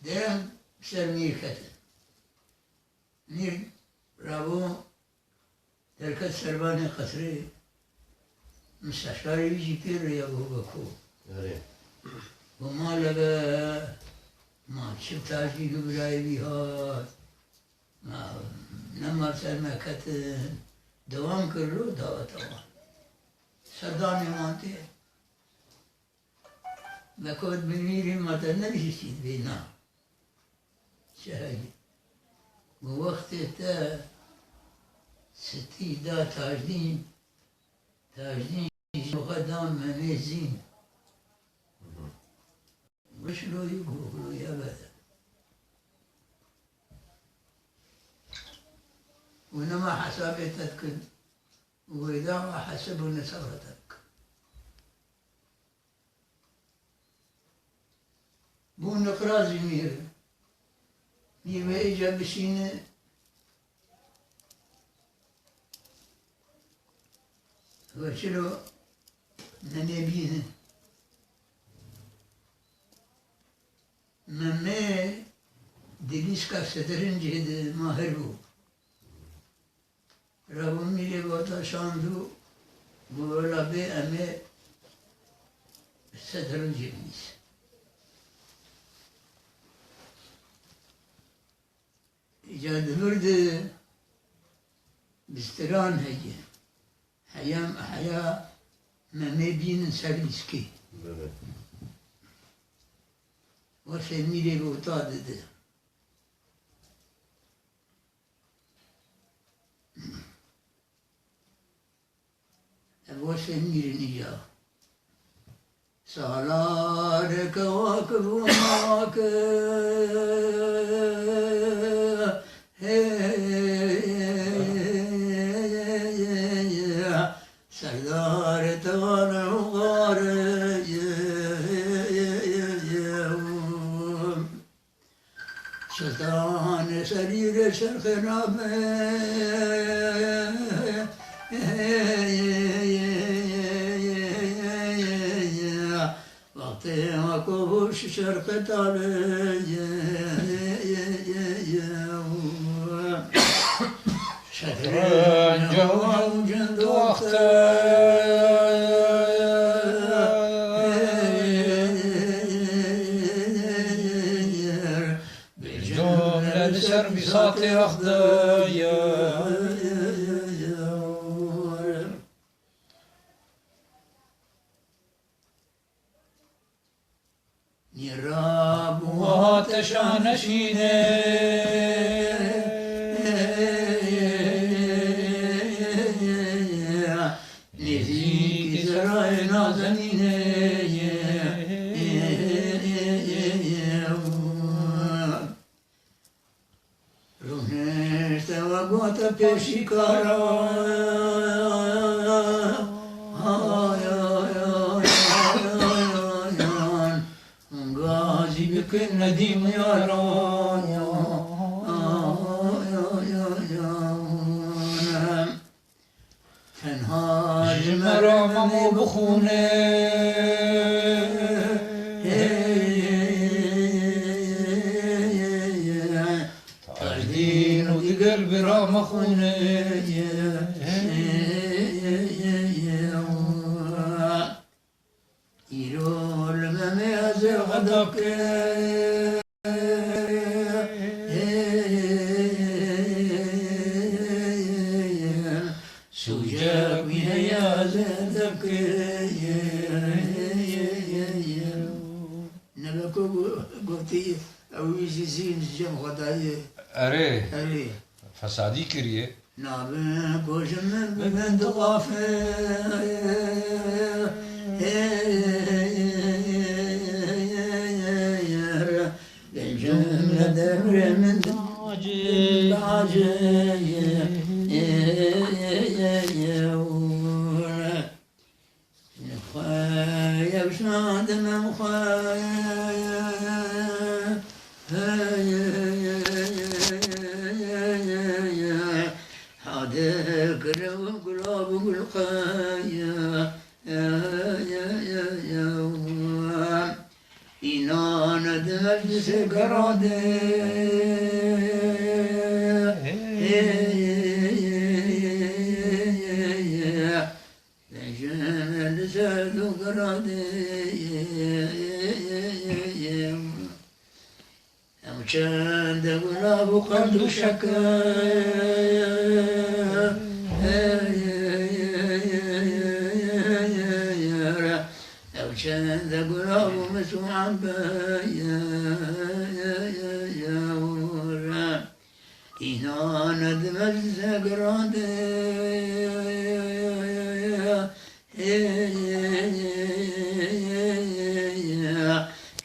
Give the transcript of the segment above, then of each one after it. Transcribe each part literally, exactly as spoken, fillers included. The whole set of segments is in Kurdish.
Deng ser mîr ketin. Mîr rabû derket serbanê qesrê, misteşarê wî jî pê re ye, got, "Beko." Erê. Got, "Ma lebe, ma çi tajî li birayê wî hat, ma nema ser me ketin." Dewam kir, ro daweta wan. Serdanê wan tê. Beko, "Bi mîrê ma te nebihîstî?" Dibê, "Na." Çi heyî? Got, "Wextê te stî da Tajdîn, Tajdîn jî xwe da Memê Zîn." Got, "Şiloyî?" Got, "Şiloyî ebede." Got, "Nema hesabê te dikin." Got, "Wê da hesab û nisaba te bikin." Bûn iqrazî mîr. Mîr ve îca bişîne. Ve çilo Memê bîne. Memê di lîska setirincê de mahir bû. Rabû mîrê wata şand û got, "Wela bê em ê setirincê binîsin." Îca di vir de bistiran heye. Heya, heya Memê bînin ser lîskê. Evet. Wesê mîrê wata dide. Ev wesê mîrê nîya. Salareke wak bû make. Hey, Serdar tevan û xare. Sultan serî re şerxê nabe. Wextê ma ku şerxê tale. Şetrenc û cend wexte. Bi cumle li ser bîsatê wexte ye. Nîra bû hate şaneşînê. Nêzîkî serayê nazenînê ye. Rûnişte we gote pêşîkara. Gazî bikin nedîm yaran. Tenha ji me re memo bixûne. Tajdîn û digel bira me xûne. Îro li Memê ez ê xwe dake. Sûcek wî heye ez ê dake. Nebe ku go-, gotî, ew wî jî zîn ji cem xwe dayê. Erê. Erê. Fesadî kiriye. Nabin ku ji min bibin dixafir. Cumle devrê min dacê. Xwe yew şadim em xwe. Hade girew gulab û gulqeye. Înan di meclisê Radê. Dejim li ser dû giradê. Ew çende gulav û qand û şeker. Ew çende gulav û mis û ember. Înan dimez zegirandê.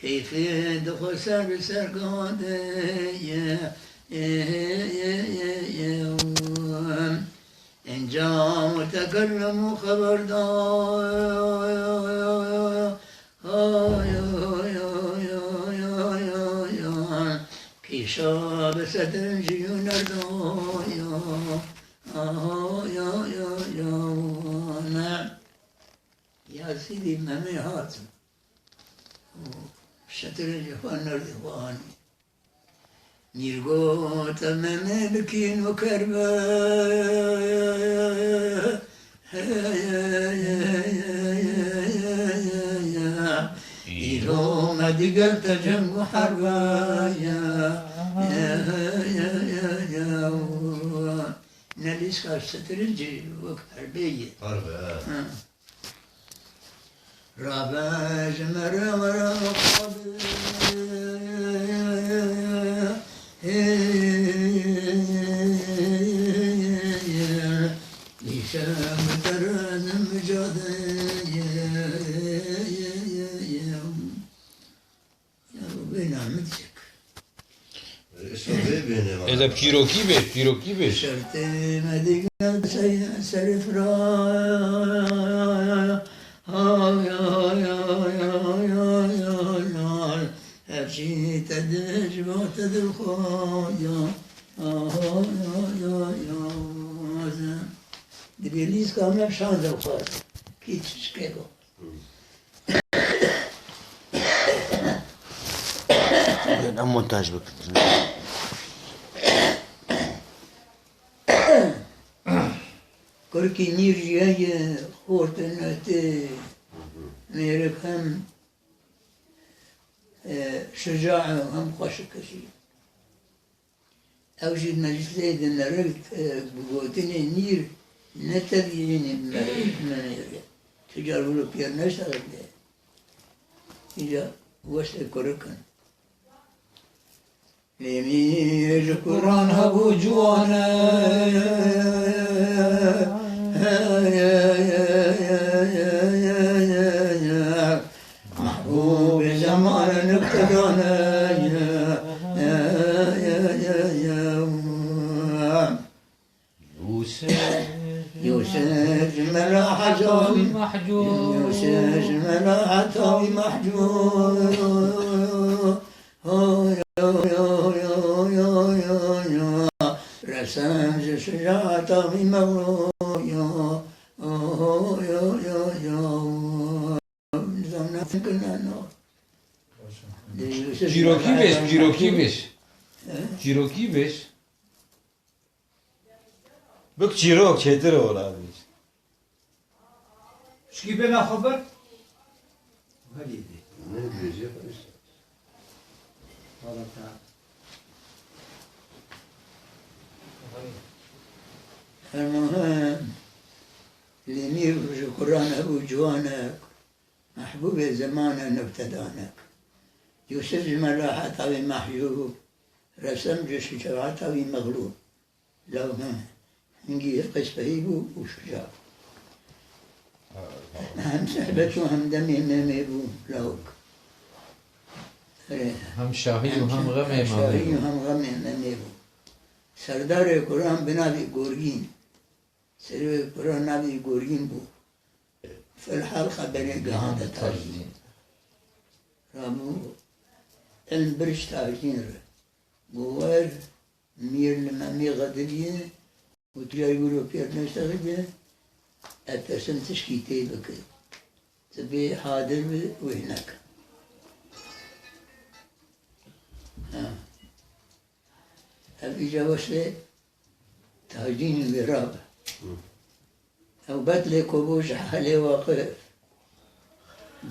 Keyfê dixwe ser bi ser gandê. Encam û tekellim û xeber da. Kîşa bi setrin ji huner da. Ya Sîdî Memê hat. Şetirê ji xwe nerdê xwe anî. Mîr got, "Em Memê bikîn û kerbe." Îro me digel te ceng û herbe ye. Ne lîska şetirin jî wek herbê ye. Harbe, he. Ha. Rabe ji me re were qabe. Îşev derenim cadeye. Ya wê namit çek. Êsa vê bêne Ê de pîrokî bê, pîrokî bê. Şertê me digel sey-, serê fira. Ay, ay, ay. Her çî te dibê ji bo te dilxwaya. Ay, ay, ay, ay. Dibê lîska me şan dixwar. Kî çi çikê go. Em montaj bikin. Kurkî Mîr jî heye, xortê netê, mêrik hem, e, şuca e, hem xweşik e jî. Ew jî meclisê dinere, e, bi gotinê Mîr ne tevî hînî bi me, bi me nêre. Tu car wilo pêr neştexile. Îca weştê kurik in. Lê Mîr ji kuran hebû ciwan e. Mehbûbê zeman e nuktedan e. Yûsif, Yûsif ji me re heta wî, Yûsif ji me re heta wî mehcûb. Resem ji şucaeta wî mewlo. Çîrokî bêj, çîrokî bêj. He? Çîrokî bêj. Bik çîrok çêtir e wela bêj. Şikî bê naxwe ber. Herî dê. Ne bêjê xwe işte. Wala ta. Her muhim. Lê Mîr ji kuran hebû ciwanek. Mehbûbê zeman e nuktedanek. Yûsif ji me re heta wî mehcûb, Resem ji şucaeta wî mexlûb. Law him, hingî hevqê spehî bû û şuca. Hem sehbet û hem demê Memê bû lawik. Erê. Hem şahî û hem xemê Memê bû. Hem şahî û hem xemê Memê bû. Serdarê kuran bi navê Gorgîn. Serê kuran navê Gorgîn bû. Filhal xeberê gihande Tajîn. Rabû ilm birî ji Tajîn re. Got, wer Mîr li Memê xediriye û tu yay wilo pêr neştexîbe, ez tersim tişkî tê bike. Tu bê hadir bi wê neke. Ev îca wesfê Tacdînî wê rabe. Ew betlê ku bû ji Helê Waqif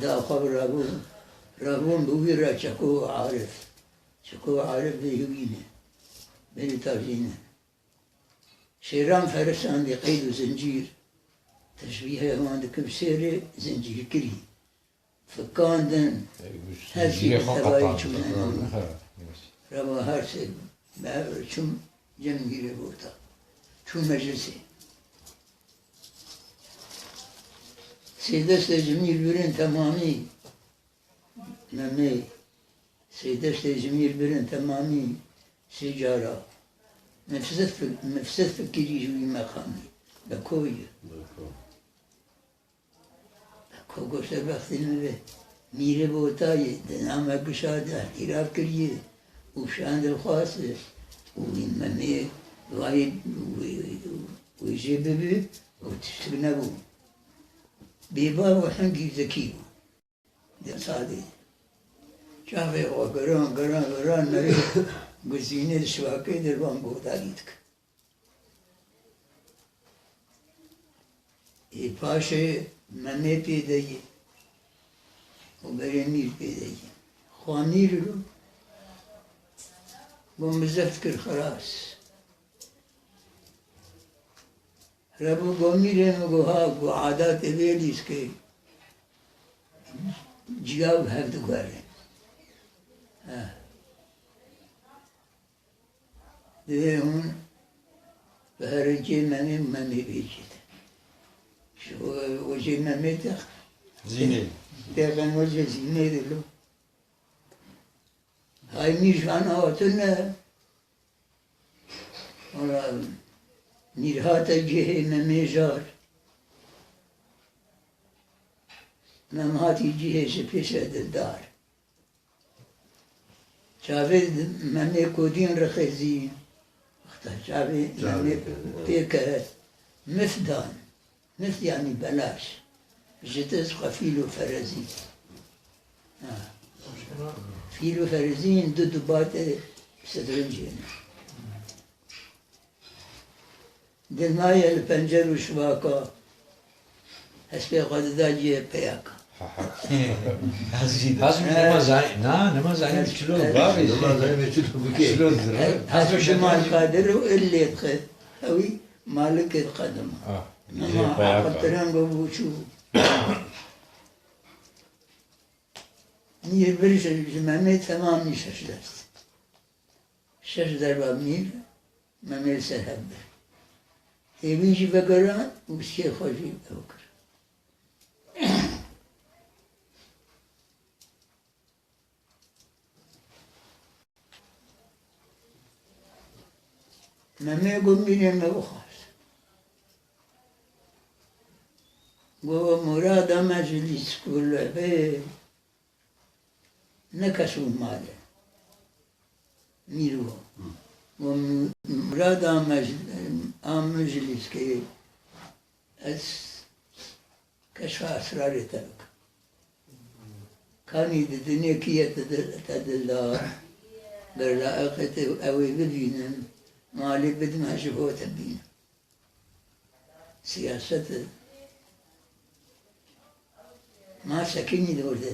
da xwe bi Rabûn, Rabûn bi wî re çeko û arif. Çeko û arif bêhî wî ne. Berî Tacdîn e. Şêran ferisandî qeyd û zincîr. Teşbîhê wan dikim şêrê zincîrkirî. Fikandin, her şey bi tevayî çûne. Reva her şey bi hev re çûm cem Mîrê Bota. Çû meclisê. Sê destê ji Mîr Birên Temamî, Memê, sê destê ji Mîr Birên Temamî sê cara. Mifsed fik-, mifsed fikirî ji wî meqamî. Beko ye. Beko. Ko goşte bextê min ve Mîrê Botayê di name gişa de îtiraf kiriye û şan dilxwaz û wî Memê vayê wê, wê jê bibi û tiştik nebû. Bêbav û hingî zekî bû. Di sadê çavê xwe giran, giran, giran nerê guzînê di şivakê de li van guhdarî dike. Ê paşê Memê pê de ye û berê Mîr pê de ye. Xwa Mîr lo, got min zeft kir, xelas. Rebû got Mîrê min, got ha, got adatê vê lîskê ciya bi hev diguherîn. He. Divê hûn biherin cihê Memê û Memê bê cihê te. Ji we, we cihê Memê te. Zînê. Te ben we cihê Zînê dilo. Hay Mîr ji van awa tune. Wala Mîr hate cihê Memê jar. Mem hatî cihê ji pêşe dildar. Çavê Memê Kodîn rixêzî, wexta çavê Memê pê ket, mif dan. Mif yanî belaş. Ji dest xwe fîl û ferezî. Ha. Fîl û ferezîn du dubatê sedrincê ne. Dilmaye li pencer û şivaka hespê xwe dida cihê peyaka. Hezî. Hezî. Nema zay-, na, nema zanî çilo bavê. Nema zanî çilo bike. Çilo zirve. Hezî ji malka dir û il lê dixe. Ewî malikê diqedima. Ah, Nema cihê peyaka. Aqil tirengo bû çû. Mîr bir ji, ji Memê temamî şeş dest. Şeş derba Mîr, Memê li ser hev bir. Ê wî jî vegerand û şê xwe jî ew kir. Memê got Mîrê me bixwaz. Got murada me ji lîskolê be. Ne kes bû malê. Mîr bû. Bû murada me ji, a min ji lîskê, ez keşfa esrarê te bikim. Kanî di dinê kî ye te dil, te dildar, ger layiqê te ew ê bibînim, malê bidime ji bo te bînim. Siyaset e. Ma sekinî dor de.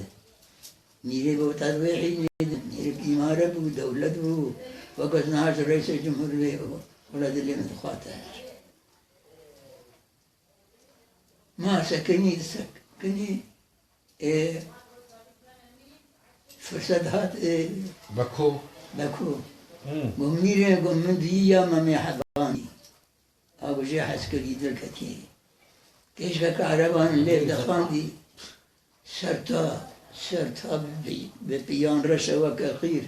Mîrê Bota di wê hînê de, mîrek îmare bû, dewlet bû. Wek ez niha ji reîsê cumhur wê, wela dilê min dixwate. Ma sekinî, sekinî, ê, firset hat, ê, Beko. Beko. Hmm. Got mîrê, got min dî ya Memê Hebanî. Ago jê hez kirî dil ketî. Kêşkeke ereban lê dixandî, serta, serta bi, bi piyan reşe weke xîr.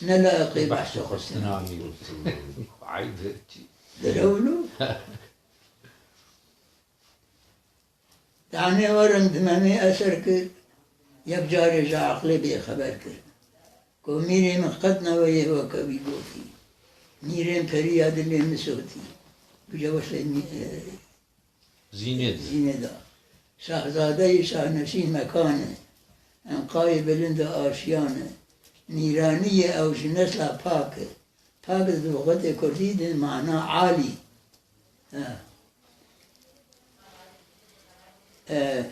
Ne layiqê behsê xwe stinanî. Ay, çi? Direwlo. Danê werin di Memê eser kir, yek carê ji aqilê bêxeber kir. Ku mîrê min qet neweyê weke wî gotî. Mîrên periya dilê min sotî. Bi cewesê mî-, e, Zînê de. Zînê de. Şahzadeyê şahneşîn mekan e. Enqayê bilind e aşiyan e. Mîraniyê ew ji nesla pak e. Pak di luxetê kurdî de mana alî. Ha. E,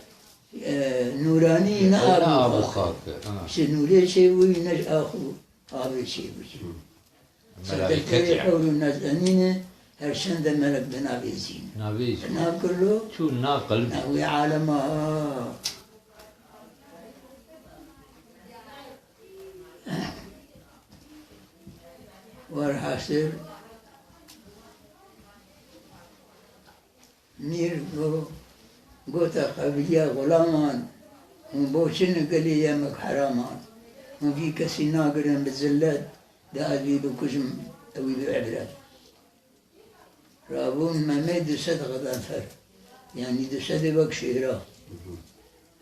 e, nûranî ne ab û xak e. Ha. Ji nûrê çêbûyî ne ji ax û avê çêbûyî. Hı. Serdefterê hewr û nazenîne, her çend de melek bi navê zîn. Navê zîn. Nav kilo. Çû na qelbî. Na wî alema. Werhasil, Mîr go-, gote qebîleya xulaman, hûn boçin gelê yemek heraman. Hûn vî kesî nagirin bi zillet, de ez vî bikujim, ew ê bi ibret. Rabûn Memê du sed xedanfer. Yanî du sedê wek şêra.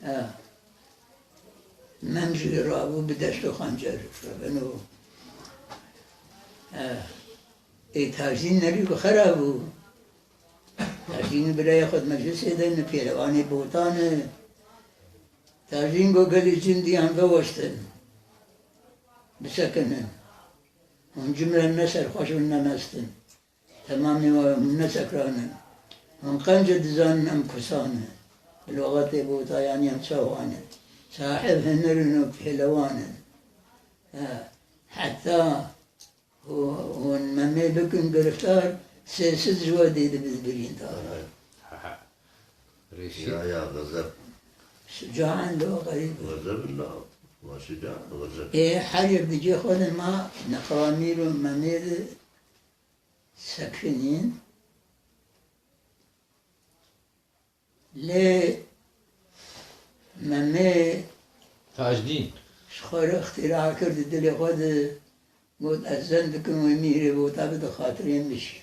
Ha. Mem jî rabû bi dest û xencer. Rabin û, ha. Ê Tacîn nerî ku xera bû. Tacîn birayê xwe di meclisê de ne, pêlewanê botan e. Tacîn got, gelî cindiyan veweştin. Bisekinin. Hûn cimre ne serxweş in ne mest in. Temamê we hûn ne sekran in. Hûn qenc e dizanin em kusan in. Bi loxetê bota yanî em çawan in. Sahib huner in û pêlewan in. He, heta hû-, hûn Memê bikin giriftar, sêsiz ji we dê dibin birîndar. Rêşî. Ya, ya, xezeb. Şuca in lo xerîb. Xezeb in la. Wa şuca in, xezeb. Ê, her yek di cê xwe de ma neqewa Mîr û Memê de sekinîn. Lê Memê Tacdîn ji xwe re îxtîra kir di dilê xwe de, got, ez zend dikim wê Mîrê Bota bide xatirê min jî.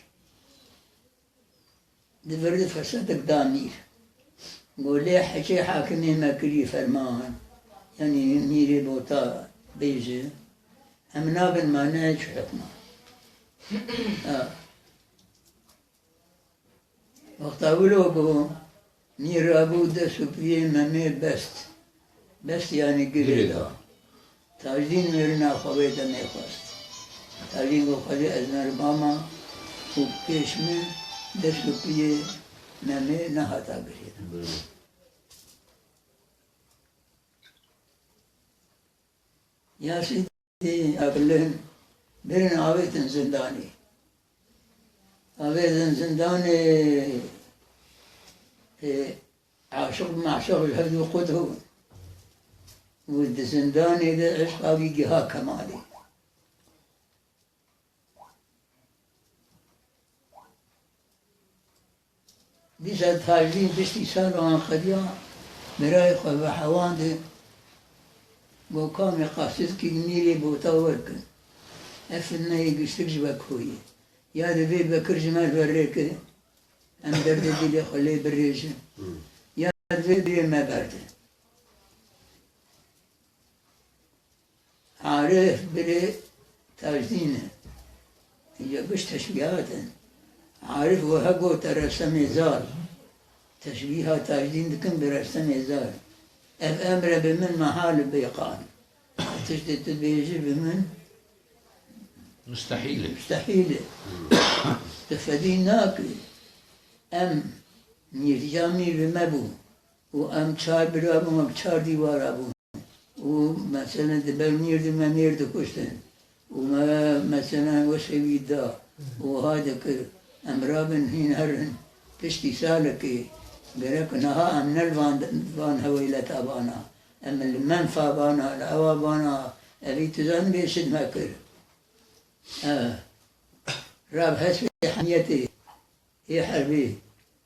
Di vir de firsetek da Mîr. Got, lê heçê hakimê me kirî ferman, yanî Mîrê Bota bêje, em nabin mane çi hukma. Ha. Wexta wilo bû, Mîr rabû dest û piyê Memê best. Best yanî girê da. Girê da. Tacdîn mêrina xwe wê demê xwest. Tacdîn got, xwedê ez merivama û pêş min dest û piyê Memê nehata girê da. Belê. Ya Sîdî, akilin, birin avêtin zindanê. Avêtin zindanê, e, aşiq meşiq ji hev du qut bûn. Û di zindanê de eşqa wî giha kemalê. Dîsa Tacdîn piştî sal û anqediya birayê xwe vehewandin, got, kamê qasidkî Mîrê Bota werkin. Ev fitneyê giştik ji we koyê. Ya divê Bekir ji me re rêke, em derdê dilê xwe lê birêjin. Ya divê birê me berdin. Arif birê Tacdîn e. Îca giş teşbîhat in. Arif wiha gote restemê zar. Teşbîha Tacdîn dikin bi restemê zar. Ev emre bi min mehal e bêqan. Tiştê tu dibêjî bi min mustehîl e. Mustehîl e. Tu fedî nakî. Em mîrca mîr bi me bû. Û em çar bira bûn, em çar dîwara bûn. Û, meselen, di ber mîr de me mêr dikuştin. Û me, meselen, weşê wî da. Û wiha dikir, em rabin hîn herin. Piştî salekê, gerek niha em ne li van, van heweyleta vana. Em li menfa vana, li ewa vana, evî tu zanibê çi dime kir. E, rab hespê hemiyetê. Ê herbê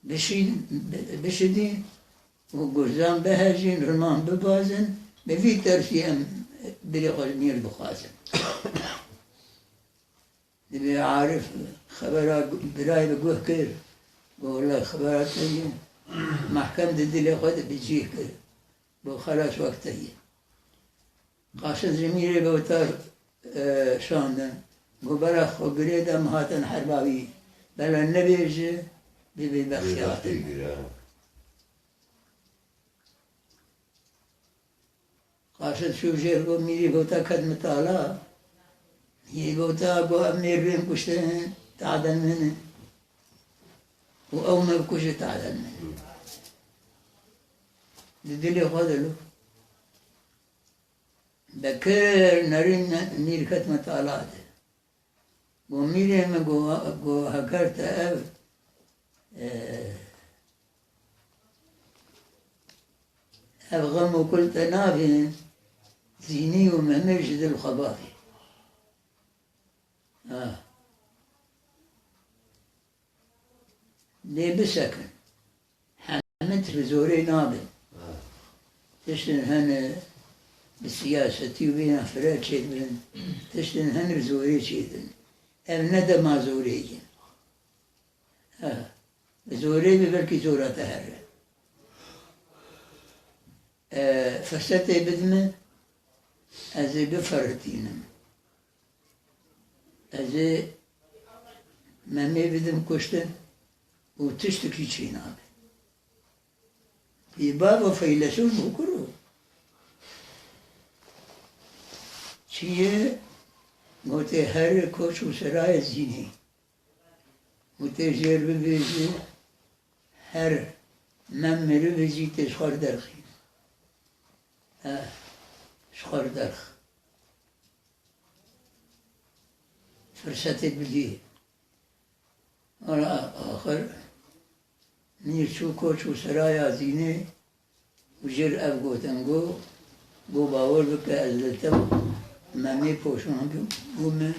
bişîn-, bi-, bişidîn û gurzan bihejîn, riman bibazin, bi vî tersî em birê xwe ji mîr bixwazin. Dibê Arif xebera gu-, birayê bi guh kir, got, wele xebera te ye. Mehkem di dilê xwe de bi cih kir. Got, xelas wek te ye. Qasid ji mîrê Bota, e, şandin. Got, bera xwe girê de em hatin herba wî. Bela nebêje, bê bêbextî hatin. Qasid çû jêr, got, mîrê Bota ket mitala. Yê gota ku ev mêr bên kuştin, taden min in. Û ew me bikuje, taden min in. Di dilê xwe de lo. Bekir nerîn mîr ketime tala de. Got, mîrê min, got, got, heger te ev, e, ev xem û kul te navên, Zînî û Memê ji dil xwe bavê. Ha. Lê bisekin. Heme tişt bi zorê nabe. Tiştin hene bi siyasetî û vêna fire çêdibin. Tiştin hene bi zorê çêdibin. Ev ne dema zorê ye. Ha. Bi zorê be, belkî zora te here. E, firsetê bidime, ez ê biferitînim. Ez ê Memê bidim kuştin û tiştekî çênabe. Yê bavo feylesof bû kuro. Çi ye? Gotê, her koç û serayê Zînê. Gotê, jêr bibêje, her Mem meriv jî tê ji xwe derxî. Eh, ji xwe derx. Firsetê bidî. Wala axir mîr çû koç û seraya Zînê û jêr ev gotin, got, got, bawer bike, ez li te Memê poşan bûme.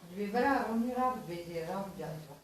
Ji vê bera Romî rabibêje, rabicaribe.